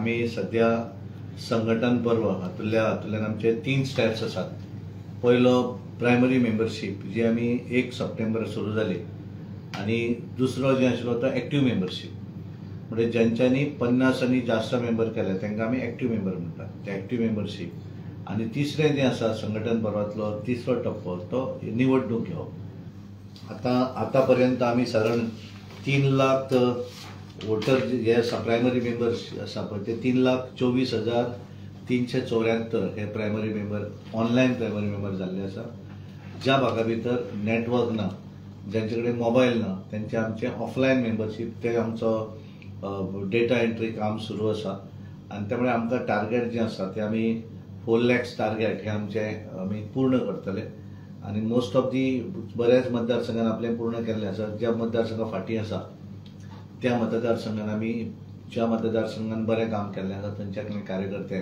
आमी सध्या संघटन पर्व हातूंतल्यान आमचे 3 स्टेप्स आसात. पयलो प्रायमरी मेंबरशीप जी आमी 1 सप्टेंबर सुरू जाली, आनी दुसरो जे आशिल्लो तो एक्टीव मेंबरशीप, म्हणजे ज्यांच्यांनी 50 आनी जास्त मेंबर केले तांकां आमी एक्टीव मेंबर म्हणटात, ते एक्टीव मेंबरशीप. आनी तिसरें जें आसा संघटन पर्वांतलो तिसरो टप्पो तो निवडणूक घेवप. आतां पर्यंत आमी सादारण 3 लाख वोटर जे आसा प्रायमरी मेंबर्स आसा पळय ते 3,24,374 हे primary member online primary member जाल्ले आसा. ज्या भागा भितर नेटवर्क ना, ज्यांचे कडेन मोबायल ना, तेंचे आमचे ऑफलायन मेंबरशीप ते आमचो डेटा एंट्री काम सुरू आसा. आनी त्यामुळे आमकां टार्गेट जें आसा तें आमी 4 लॅक्स टार्गेट हें आमचें आमी पूर्ण करतले. आनी मोस्ट ऑफ the बऱ्याच मतदारसंघान आपलें पूर्ण केल्लें आसा. ज्या मतदारसंघा फाटीं आसा त्या मतदारसंघान आमी ज्या मतदारसंघान बरें काम केल्लें आसा थंयच्या कार्यकर्ते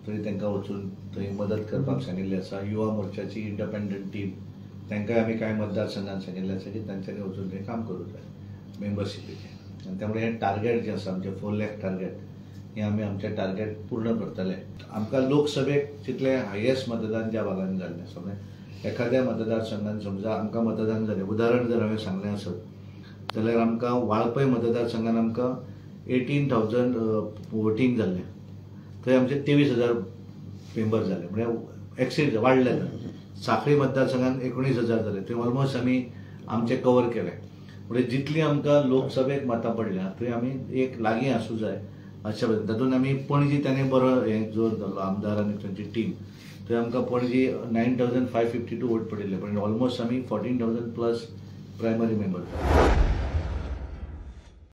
थंय तांकां वचून थंय मदत करपाक सांगिल्लें आसा. युवा मोर्चाची इंडिपेंडंट टीम तांकांय आमी कांय मतदारसंघान सांगिल्लें आसा की तांच्यांनी वचून थंय काम करूंक जाय मेंबरशिपीचें. आनी त्यामुळे हें टार्गेट जें आसा आमचें 4 लाख टार्गेट हें आमी आमचें टार्गेट पूर्ण करतले. आमकां लोकसभेक तितलें हायेस्ट मतदान ज्या भागान जाल्लें आसा, म्हणजे एखाद्या मतदारसंघान समजा आमकां मतदान जालें, उदाहरण जर हांवें सांगलें आसत जाल्यार आमकां वाळपय मतदारसंघान आमकां 18,000 वोटींग जाल्लें, थंय आमचे 23,000 मेंबर जाले, म्हणजे एक्सीड वाडले. साखळी मतदारसंघान 19,000 जाले, थंय ऑलमोस्ट आमी आमचें कवर केलें. म्हणजे जितली आमकां लोकसभेक मतां पडल्या थंय आमी एक लागीं आसूं जाय अशें पद्दतीन. तातूंत आमी पणजी ताणें बरो हें जोर धरलो आमदार आनी तांची टीम, थंय आमकां पणजी 9,552 वोट पडिल्ले, पण ऑलमोस्ट आमी 14,000 प्लस प्रायमरी मेंबर.